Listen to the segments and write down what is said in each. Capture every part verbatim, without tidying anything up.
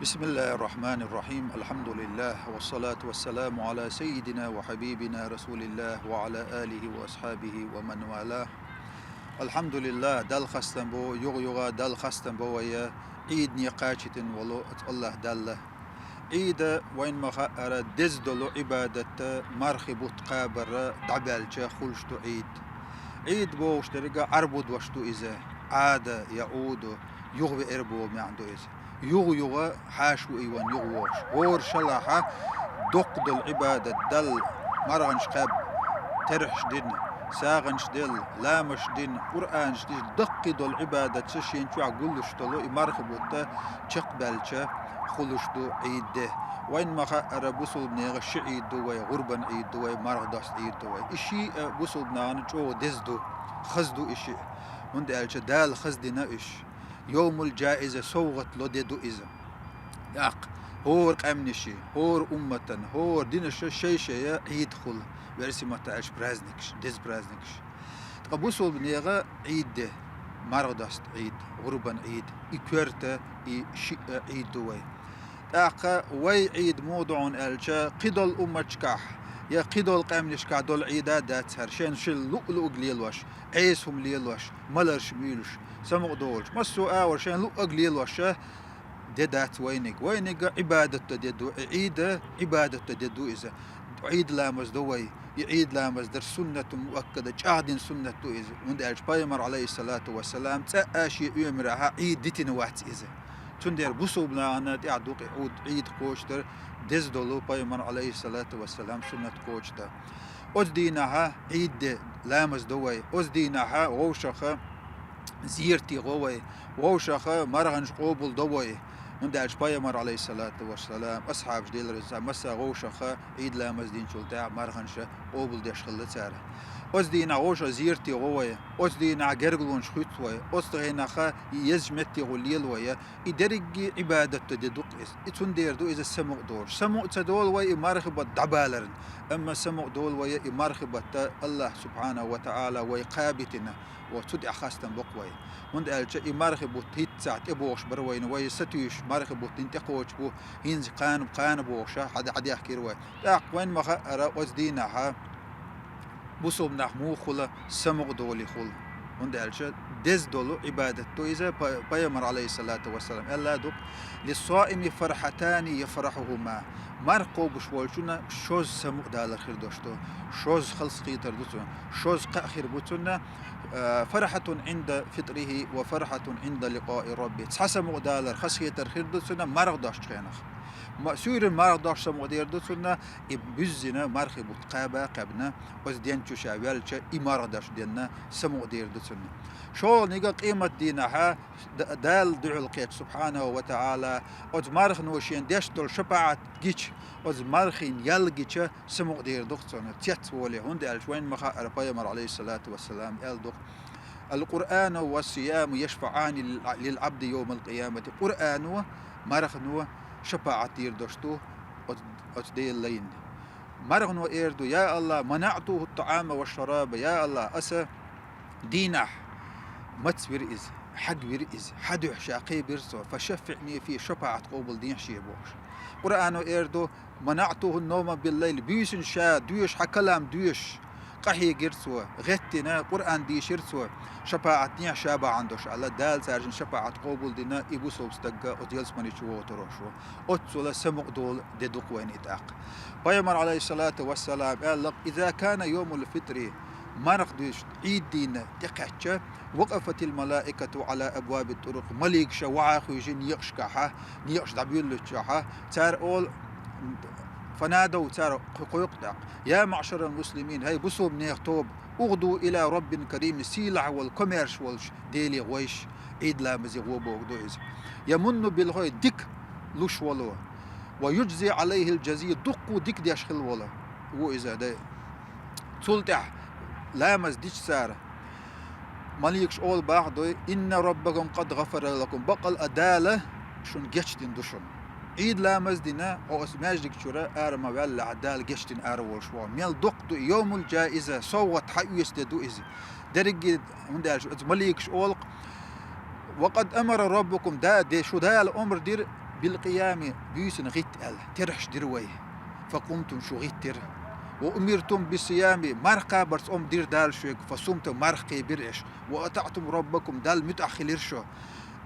بسم الله الرحمن الرحيم. الحمد لله، والصلاة والسلام على سيدنا وحبيبنا رسول الله وعلى آله وأصحابه ومن والاه. الحمد لله, Далла хастам бу, югъ-югъа Далла хастам бу вай, Ӏийдане кхачийтина волу Аллах Далла. Ӏийд вайна ма хаъара деза долу Ӏибадат, мархи бутт кхабар дӀабаьлча хуьлуш ду Ӏийд. Ӏийд бохуш дерг Ӏарбу дош ду иза, Ӏада, яӀуду, югъ веар боху маьӀна ду иза. Югъ-югъа хьаша ву и вайн югъ вогӀуш. ХӀора шалахьа доккха долу Ӏибадат Далла, марханаш кхаьбна, терхьаш дина, сагӀанаш делла, ламазаш дина, Къуръанаш дина, даккхий долу Ӏибадаташ шена чохь гуллуш долу и мархи бутт чекхбаьлча хуьлуш ду Ӏийд де. Вайна ма хаъара, бусулбанехан ши Ӏийд ду вай: гӀурбан Ӏийд ду вай, марха доста Ӏийд ду вай. И шиъ а бусулбанехана чӀогӀа деза ду, хаза ду и шиъ. ХӀунда аьлча Дала хаза дина уьш. Йовмул-жаиза, совгӀат ло де ду иза. ТӀаккха хӀора къаьмнашна, хӀора умматана, хӀора динаша шай-шая Ӏийд хуьлу, версий маттахь аьлча, праздникаш, деза праздникаш. Ткъа бусулбанехан Ӏийд де, марха доста Ӏийд, гӀурбан Ӏийд, и коьрта, и шиъ а Ӏийд ду вай. ТӀаккха вай Ӏийд муха ду хьуна аьлча, кхидолу умматашкахь я кхидолу къаьмнашкахь долу Ӏийд а дац хӀара, шайна шил луъ-луъург лелош, Ӏеса хӀума лелош, маларш муьйлуш, самукъа долуш, массо а агӀор шайна луъург лелош де дац вайниг. Вайниг Ӏибадат дан де ду, и Ӏийд Ӏибадат дан де ду иза. Ӏийд ламаз до вай. И Ӏийд ламаз дар суннату муаккада, чӀагӀдина суннат ду иза. ХӀунда аьлча Пайхамар, Ӏалайхиссалату вассалам, цкъа а шен оьмарехьа Ӏийд дитина вац иза. Цундела бусулбанехана тӀехь ду-кх и Ӏийд кхочушдар, деза долу Пайхамар, Ӏалайхиссалату вассалам, суннат кхочушдан. Оцу дийнахьа Ӏийд де ламаз до вай. Оцу дийнахьа вовшаха зерате гӀо вай, вовшаха марханаш къобал до вай. ХӀунда аьлча Пайхамар, Ӏалайхиссалату вассалам, асхьабаш, Делан реза, цхьа массо а вовшаха Ӏийд ламаз динчул тӀаьхьа марханаш къобал деш хилла цара. Оцу дийнахь вовшаха зерате гӀо вай, оцу дийнахь гергарлонаш хуьтту вай, оцу дийнахьа и езачу метте гӀо лела вай. И дерриге Ӏибадат дан де ду-кх иза. И цундела ду иза самукъа долуш. Самукъа ца долу вай и мархи бутт дӀабаларна, амма самукъа долу вай и мархи бутт Аллах субхьанаху ва таӀала вай кхабитина. Оцу тӀехь хастам боккху вай. ХӀунда аьлча и мархи бутт хӀинццехь тӀебогӀуш бара вайна, вай сатуьйсуш мархи бутт дина тӀекхочуш бу, хӀинца кхана, кхана бохуша хьада-, хьадехкира вай. ТӀаккха вайна ма хаъара, оцу дийнахьа бусулбанехь муха хуьлу, самукъа долий хуьлу. ХӀунда аьлча деза долу Ӏибадат ду иза, па-, Пайхамар, Ӏалайхиссалату вассалам, аьлла ду-кх: «Лиссаими фархьатани яфрахьухума». Марха кхобуш волчунна шозза самукъадалар хир долуш ду, шозза халсхетар ду цунна, шозза кхаъ хир бу цунна, Э, фархьатун Ӏинда фитрихи ва фархьатун Ӏинда ликъаи рабби. Цхьа самукъадалар, хазахетар хир ду цунна марха дошчу хенахь. Ма-, суьйранна марха дош самукъадер ду цунна, и буьззина мархи бутт кхаба а кхаьбна, оцу ден чу ша ваьлча, и марха дош денна самукъадер ду цунна. ШолгӀаниг къематдийнахьа Д-, Дала дуьхьал кхетча, субхьанаху ва таӀала, оцу мархано шен деш долу шапаӀат гича, оцу мархин ял гича, самукъадер ду-кх цунна, цецволий, хӀунда аьлча вайна ма хаъара, Пайхамар, Ӏалайхиссалату вассалам, аьлла ду-кх: «Ал-Къуръану ва ссияму яшфаӀани лил-, лил-Ӏабди йовмал-къиямати». Къуръано, мархано шапаӀат дийр долуш ду оцу, оцу Делан лайна. Мархано эр ду: «Я Аллах, манаӀтуху ат-таӀама ва шшараба». Я Аллах, аса дийнахь маца вира иза, хьаг вира иза, хьан дуьхьа ша кхебира цо, «фашаффиӀни фихи», шапаӀат къобал дехьа шен бохуш. Къуръано эр ду: «МанаӀтуху ан-навма биллайл», буьйсанна ша доьшуш, хьан калам доьшуш, къахьегира цо, гӀеттина, Къуръан дийшира цо, шапаӀат дехьа ша бахьана долуш аьлла, Дала цаьршиннан шапаӀат къобал дина, и бусалба стаг оцу ялсамани чу вогӀу тарлуш ву. Оццула самукъадолу де ду-кх вайна и тӀаккха. Пайхамар, Ӏалайхиссалату вассалам, аьлла-кх: «Иза кана йовмул фитри», марха дуьйцуш Ӏийд дийна тӀекхаьчча, «вакъафатил малаикату Ӏала абваби ттурукъ», маликаш охьахуьйжина некъашкахьа, некъаш дӀабуьйллучохьа, цара олу, фанадав, цара кху-, кхойкху тӀаккха: «Я маӀшарал муслимин, хӀай бусалба нехан тоба, угӀду ила раббин карим», сийлахь волу, комаьрша волчу Деле гӀойша, Ӏийд ламазе гӀо бохург ду иза. «Ямунну бил хайр», дика луш волу, «ва юджзи Ӏалайхил жази», дуккха дика деш хила волу ву иза, дай. Цул тӀаьхьа ламаз дича цара, маликаш олу боху дой: «Инна раббакум къад гӀафара лакум», баккъал а Дала шуна гечдина ду шуна. Ӏийд ламаз дина, хьо оцу маьждиг чуьра ара ма ваьллехь, Дала гечдина ара волуш ву. Мел доккха ду и, йовмул-жаиза, совгӀат хьаоьцу де ду иза. Дерриге, хӀунда аьлча оцу маликаш олу-кх: «Ва къад амара раббукум», да, де, шу Дала омра дира, «Билкъиями, буьйсанна гӀитта аьлла, терхьаш дира вай. Факъумтум, шу гӀиттира. Ва умиртум биссиями, марха кхабарца омра дира Дала шуьга, фасумтум, марха кхебира аша. Ва атаӀтум раббакум, Далла муьтӀахь хилира шу».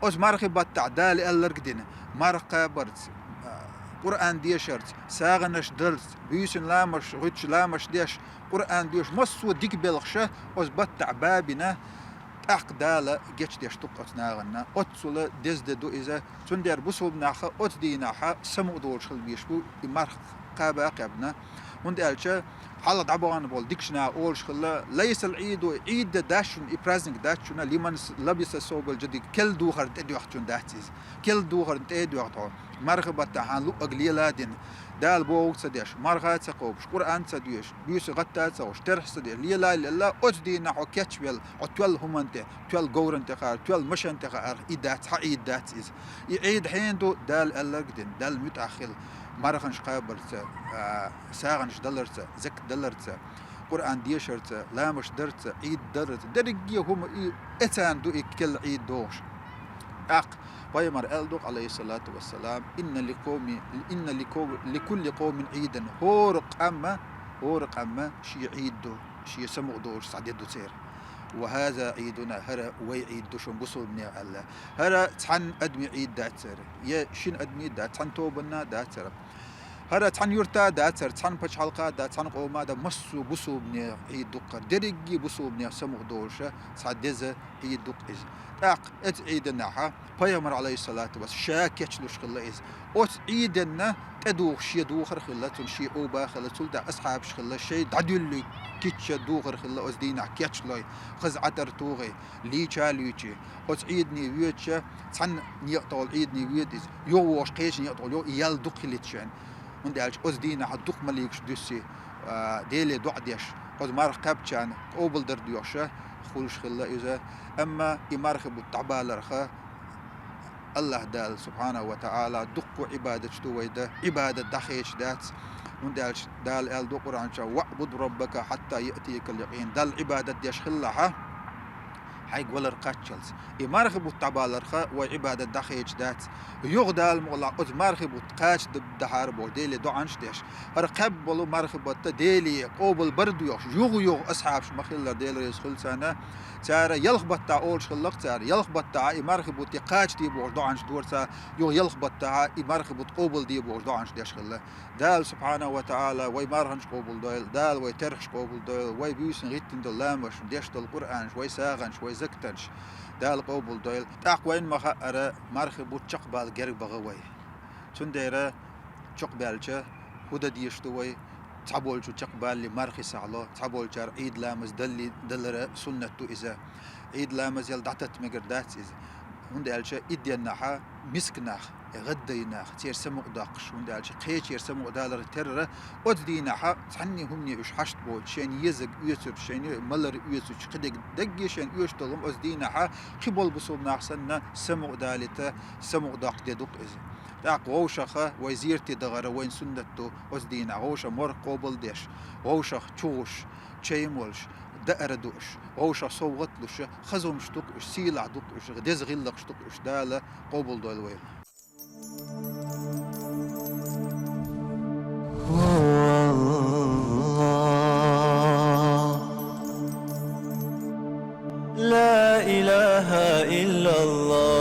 Оцу мархи баттахь Дала аьлларг а дина, марха кхабарца, а, Къуръан дешарца, сагӀанаш дарца, буьйсанна ламаш, гӀуьттуш ламаш деш, Къуръан доьшуш, массо а дика белхаш оцу баттахь бабина, тӀаккха Дала гечдеш ду-кх оцу нахана. Оццула деза де ду иза. Цундела бусулба наха оцу дийнахьа самукъа долуш хила безаш бу, и марха кхаба а кхаьбна. ХӀунда аьлча хьалха дӀабахана болу дикачу наха олуш хилла: «Лайсал Ӏийду, Ӏийд де дац шуна, и праздник дац шуна, лиман с-, лабиса совбал джадид, керла духарна тӀедоьхначунна дац иза. Керла духарна тӀе а доьхна хьо, марха баттахь хьан луъург лела а дина, Дала бохург а ца деш, марха а ца кхобуш, Къуръан а ца доьшуш, буьйса гӀатта а ца хууш, терхьаш а ца деш, лела а лелла, оцу дийнахь хьо кечвелла, хьо тоьлла хӀуманна тӀе, тоьлла говрана тӀе хаар, тоьлла машен тӀе хаар, и дац, хьан Ӏийд дац иза. И Ӏийд хьенан ду? Дала аьлларг а дина, Далла муьтӀахь хила, марханаш кхабарца, а, сагӀанаш даларца, закат даларца, Къуръан дешарца, ламаш дарца, Ӏийд дарца, дерриге а хӀума и, эцарна ду и керла Ӏийд дохуш». ТӀаккха пайхамар аьлла ду-кх, Ӏалайхиссалату вассалам: «Инна ликъовми, инна ликъов-, ликулли къовмин Ӏийдан». ХӀора къаман, хӀора къаман шен Ӏийд ду, шен самукъа долуш цхьа де ду церан. «Ва хаза Ӏийдуна, хӀара вай Ӏийд ду шуна, бусулба нехан», аьлла. ХӀара цхьана адамийн Ӏийд дац хӀара, я шина адамийн дац, цхьана тобанна дац хӀара. ХӀара цхьана юьрта а дац хӀара, цхьана пачхьалкха а дац, цхьана къома а дац, массо а бусулба нехан Ӏийд ду-кх хӀара. Дерриге а бусулба нехан самукъа долуша цхьа деза Ӏийд ду-кх иза. ТӀаккха оцу Ӏийданахьа пайхамар, Ӏалайхиссалату вассалам, ша кечлуш хилла иза. Оцу Ӏийданна тӀедухуш шен духар хилла, цунна шен оба а хилла, цул тӀаьхьа асхьабаш хилла, шайн дӀадуьллий кийча духар хилла оцу дийнахь кечлой, хаза Ӏатар тухий, лийча а луьйчий. Оцу Ӏийдане воьдуша, цхьана некъа тӀехула Ӏийдане воьду иза, юха вогӀуш кхечу некъа тӀехула, юха и ял дукха хилийта шайна. ХӀунда аьлча оцу дийнахь дукха маликаш дуьсий, а, Деле доӀа деш, оцу марха кхаьбначарна къобалдар доьхуша хуьлуш хилла иза. Амма и мархи бутт дӀабаларха, АллахӀ Дала, субхьанаху ва таӀала, дуккха Ӏибадаташ ду вай дан, Ӏибадат дӀахецаш дац. ХӀунда аьлча Дала аьлла ду Къуръан чохь: «ВаӀбуд раббака хьатта яътиякал якъин». Далла Ӏибадат деш хилалахьа, хьайга валар кхаччалц. И мархи бутт дӀабаларха вай Ӏибадат дӀахецаш дац. Юха Дала мукъалахь оцу мархи бутт кхача д-, дахьара боху, Деле доӀанаш а деш. ХӀара кхаьбна болу мархи бутт Деле къобалбар а доьхуш, юха-юха асхьабаш ма-хиллара, Дела реза хуьлда царна, цара ялх баттахь олуш хилла-кх цара, ялх баттахь и мархи бутт кхачаде бохуш доӀанаш дора цара, юха ялх баттахь и мархи бутт къобалде бохуш доӀанаш деш хилла. Дала, субхьанаху ва таӀала, вай марханаш къобалдойла, Дала вай терхьаш къобалдойла, вай буьйсанна гӀиттина долу ламаш, деш долу Къуръанаш, вай сагӀанаш, вай закатанаш Дала къобалдойла. ТӀаккха вайна ма-хаъара, мархи бутт чекхбала герга бахара вай. Цундела чекхбаьлча, хӀун дан дезаш ду вай? Цхьаболчу чекхбалале мархи схьало, цхьаболчара Ӏийд ламаз далли-, далара суннат ду иза. Ӏийд ламазал дӀататта мегар дац иза. ХӀунда аьлча и деннахьа миска нах, гӀаддайна нах, церан самукъа доккхуш, хӀунда аьлча кхечеран самукъа далар терра, оцу дийнахьа цхьанне хӀумане уьш хьашт боцуш, шайна езарг оьцург, шайна малар оьцучу, кхидерг дагге шайна оьшуш долу хӀума оцу дийнахьа кхин болу бусулба нах санна самукъа далийта, самукъа доккху де ду-кх иза. ТӀаккха вовшаха вай зерате дахара вайн суннат ду оцу дийнахь, вовшах марха къобал деш, вовшах чу гӀуш, чай молуш, даар дууш, вовшах совгӀат луш, хаза хӀумнаш ду-кх уьш, сийлахь ду-кх уьш, деза гӀиллакхаш ду-кх уьш, Дала къобалдойла вайла. لا إله إلا الله.